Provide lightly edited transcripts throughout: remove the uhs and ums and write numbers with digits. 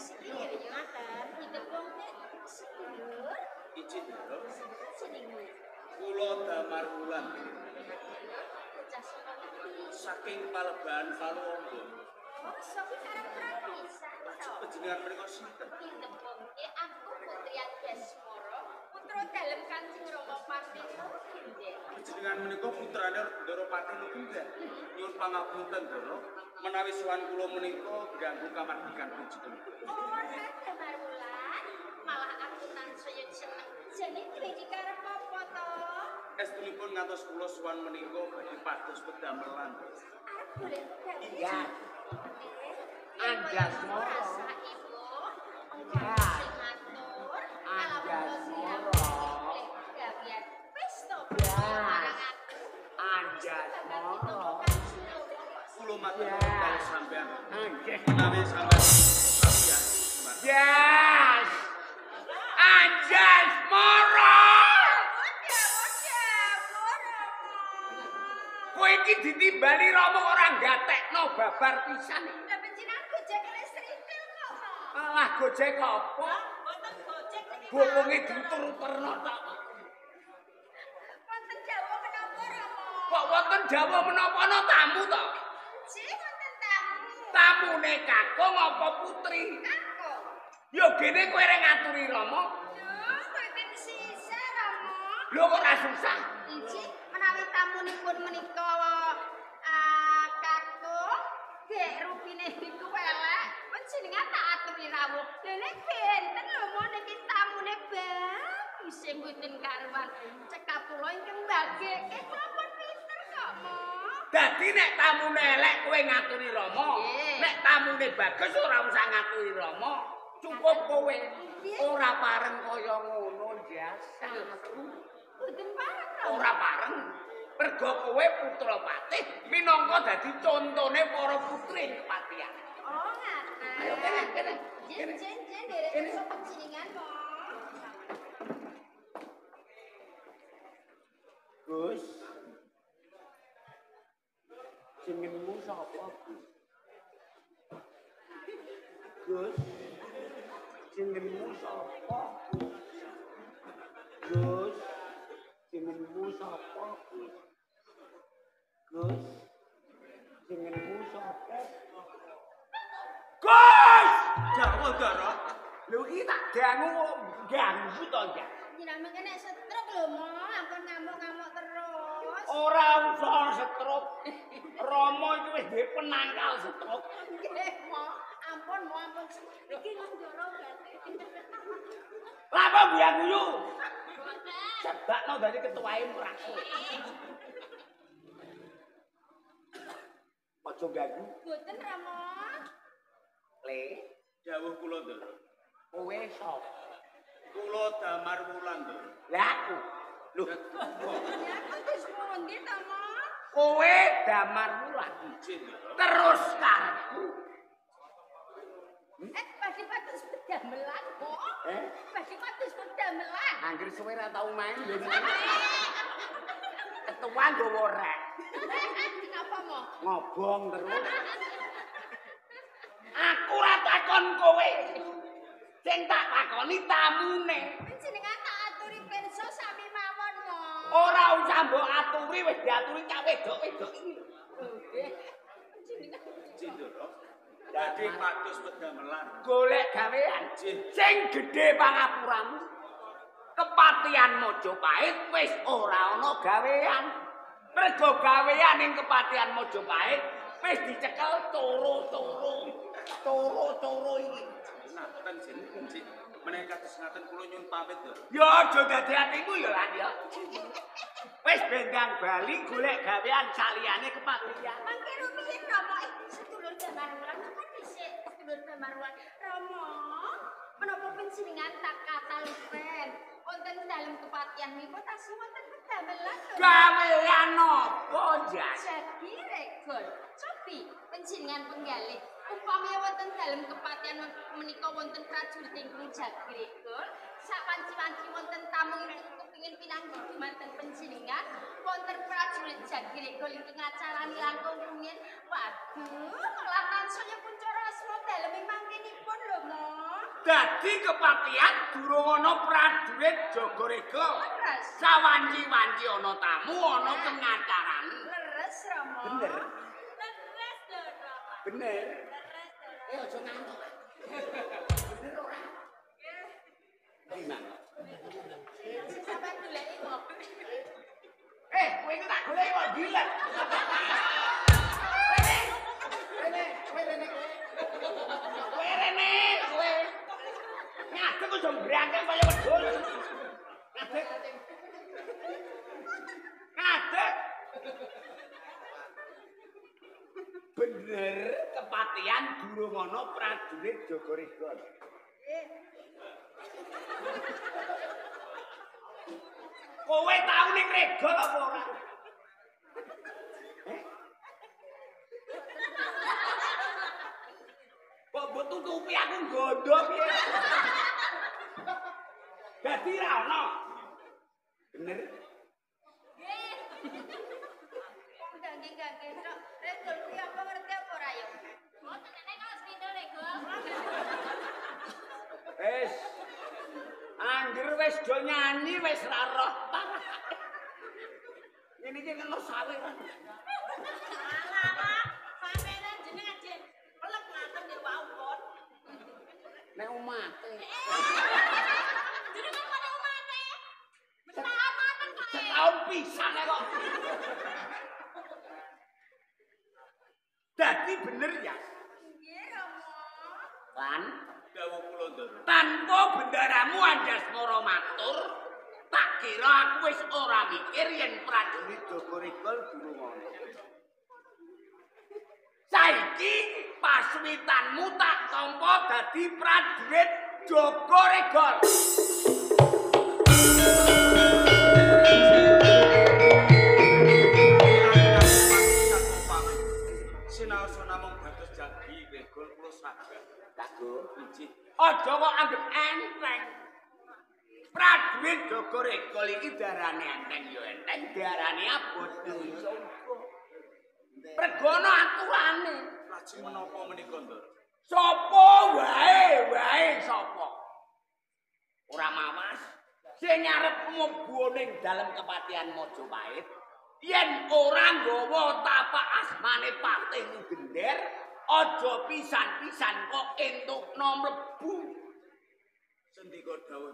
Iki ya ya ngaten. Ditepungke sedulur. Iji Ndara. Sapa jenengmu? Kula Damar Wulan. Bocah saka ngendi? Saking Palebahan Paluwangga. Oh, sapa karep pisan to? Panjenengan menika sinten? Ditepungke aku Putri Anjasmara, putra dalem Kanjeng Rama Patih Logender. Panjenengan menika putrane Ndara Patih Logender. Nyuwun pangapunten Ndara, menawi sowan kula menika ganggu kamardikan panjenengan. Ora Damar Wulan, malah aku tansaya seneng. Jane duwe karep apa to? Estunipun ngantos kula sowan menika badhe pados pedamelan. Arep golek pegawean. Iya. Anjasmara. Rasa ibu, mengko sing ngatur, Anjasmara. golek pegawean. Wis to, marang aku. Anjasmara. Kula matur nuwun kalih sampean. Nggih. Menawi sampean sabian. Yes. Anjasmara. Kowe iki ditimbali Rama ora gatekno babar pisan. Lah panjenengan gojek listrik kok. Alah gojek apa? Wonten gojek niki. Bokonge diutur-uturno tok. Wonten dawuh menapa Rama? Kok wonten dawuh menapa ana tamu to? Nggih, wonten tamu. Tamune kakung apa putri? Kakung. Ya gene kowe reng ngaturi Rama. Duh, mboten sisa Rama. Lho kok ora susah? Nggih, menawi tamunipun menika kakung, gek rupine niku elek, panjenengan tak aturi rawuh. Lha nek benten lho mo niki tamune bagus mboten karuan. Cekap kula ingkang mbageke kula pun pinter kok, Mo. Dadi nek tamune elek kowe ngaturi Rama, Nggih. nek tamune bagus ora usah ngaturi Rama. Cukup kowe ora pareng kaya ngono jasa. Mboten pareng Rama. Ora pareng. Mergo kowe putra patih minangka dadi contone para putri ing kepatihan. Oh, ngaten. Ayo kene kene. Jen jen jen derek kersa panjenengan, Mo. Gus. Jenengmu sapa, Gus? Gus. Jenengmu sapa? Gus. Jenengmu sapa, Gus? Gus. Jenengmu sapa? Gus! Dawuh Ndara. Lho iki tak dangu kok ganggu to, ya? Jenengan mengke nek stroke lho, Mo, ampun ngamuk-ngamuk terus. Ora usah stroke. Rama iki wis duwe penangkal stroke. Nggih, Mo. Ampun, Mo, ampun. Iki lho Ndara berarti. Lah apa guyu-guyu? Sebakno dadi ketuae mraku. Aja ganggu. Mboten, Rama. Le, Dawuh kula Ndara. kowe sapa? Kula Damar Wulan Ndara. Lah aku. Lho, Ya terus pundi to, Mo? kowe Damar Wulan. Nggih Ndara. Terus karepku. Badhe pados pedamelan, Mo. Eh? Badhe pados pedamelan. Angger suwe ra tau main ya. Ketua nggawa rek. Napa, Mo? Ngobong terus. Aku ora takon kowe. Sing tak takoni tamune. Panjenengan tak aturi pirsa sami mawon, Mo. Ora usah mbok aturi wis diaturi cah wedok-wedok iki. Nggih. Panjenengan Nggih Ndara. Badhe pados pedamelan. Golek gawean Nggih. sing gedhe pangapuramu. Kepatihan Majapahit wis ora ana gawean. Mergo gawean ing kepatihan Majapahit wis dicekel turu-turu. Turu-turu iki. Ngaten jeneng nggih. Menawi kados ngaten kula nyuwun pamit Ndara. Ya aja dadi atimu ya lan ya. Wis bendang bali golek gawean saliyane kepatihan. Mangke rumiyin Rama, sedulur Damar Wulan kan dhisik sedulur Damar Wulan. Rama, menapa panjenengan tak katalupen wonten dalem kepatihan menika tasih wonten pedamelan lho. Gawean apa, Jas? Jadi regol. Cobi panjenengan penggalih. Upami wonten dalem kepatihan menika wonten prajurit ingkang jagregol, sawanci-wanci wonten tamu ingkang kepingin pinanggih dumateng panjenengan, wonten prajurit jagregol ingkang ngacarani langkung rumiyin. Waduh, malah tansaya kuncara asma dalem ing mangkenipun lho, Mo. Dadi kepatihan durung ana prajurit jaga rega. Sawanci-wanci ana tamu ana pengacarane. Leres Rama. Bener. Leres lho Rama. Bener. Leres lho. Aja ngantuk. Bener ora? Nggih. Gimana? Sampeyan goleki kok. Kowe iki tak goleki kok gila. Rene, kowe rene kowe. Kowe rene, kowe. Ngadeg kok jombrangkang kaya wedhus. Ngadeg. Ngadeg. Bener kepatihan durung ana prajurit jaga rega. Kowe tau ning regol apa ora? Kok mbok tutupi aku nggondo piye? Dadi ra ono. Bener? Nggih. Kok nggih-nggih tok. Regol kuwi apa ngerti apa ora yo? Mboten nek kaos pindho regol. Wis. Angger wis do nyanyi wis ra roh. Ngene iki kena sawe. Alah, sampeyan jenengan jek pelek ngaten nggih wau kon. Nek umate. Jenengan kok nek umate? Betah ngoten kok. Setahun pisan kok. Dadi bener ya? Nggih, Rama. Lan dawuh kula Ndara. Tanpa bendaramu Anjasmara matur, tak kira aku wis ora mikir yen prajurit jaga regol durung ana. Saiki paswitanmu tak tampa dadi prajurit jaga regol. Sinaosa namung batos jagi regol kula saged. Kago Injih. Aja kok anggep enteng. Prajurit jaga regol iki darane enteng ya enteng, darane abot ya iso uga. Pregana aturane. Lajeng menapa menika, Ndara? Sapa wae wae sapa. Ora mawas sing arep mlebu ning dalem kepatihan Majapahit yen ora nggawa tapak asmane Patih Gender, aja pisan-pisan kok entukna mlebu. Sendika dawuh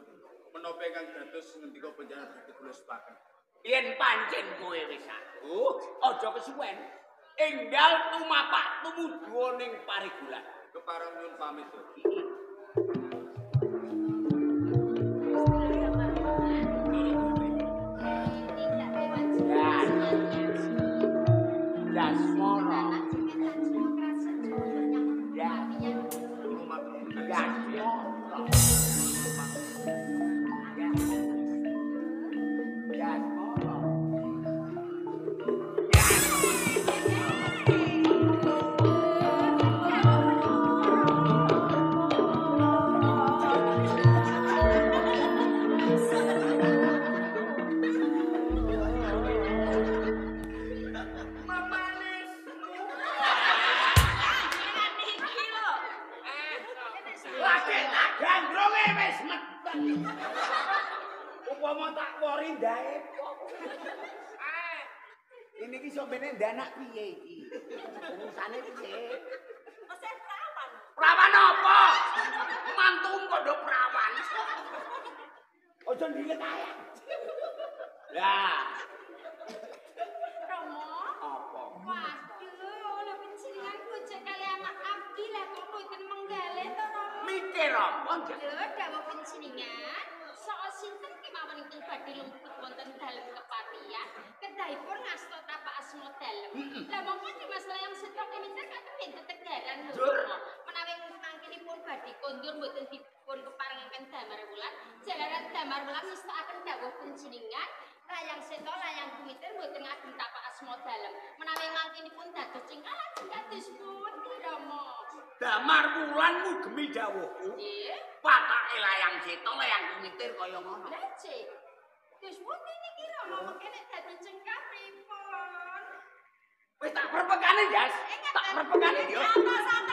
menapa ingkang dados ngendika panjenengan badhe kula sepaken. Yen pancen kowe wis aguh, aja kesuwen. Enggal tumapak tumuju ning parigulan. Kepareng nyuwun pamit. Dasmara. Upama tak wori ndae kok. Ini iki sok bene ndanak piye iki? Urusane piye? Mesti perawan. Perawan apa? Mantumu kok ndok perawan. Aja ndilet ae. Lah. Romo. Apa? Waduh, lho panjenengan bocah kali anak abdi lah kok mboten menggalih to, Romo. Mikir apa, Njak? Lho, dawuh panjenengan. Soal sinten kemawon ingkang badhe lemput wonten dalem kepatihan, kedahipun ngasta tapak asma dalem. Lah mongko Dimas Layang Seta keminter katemben tetegaran lho. Menawi mangkinipun badhe kondur mboten dipun keparengaken Damar Wulan, jalaran Damar Wulan ngestakaken dawuh panjenengan Layang Seta Layang Kumiter mboten ngagem tapak asma dalem. Menawi mangkinipun dados cengkal lajeng kados pundi Rama? Damar Wulan mugemi dawuhku. Nggih. Patake Layang Seta Layang Kumitir kaya ngono. Lah, Cik. Terus pundi niki Rama mengke nek dadi cengkah pripun? Wis tak perpekane, Jas. Tak perpekane yo. Santai-santai.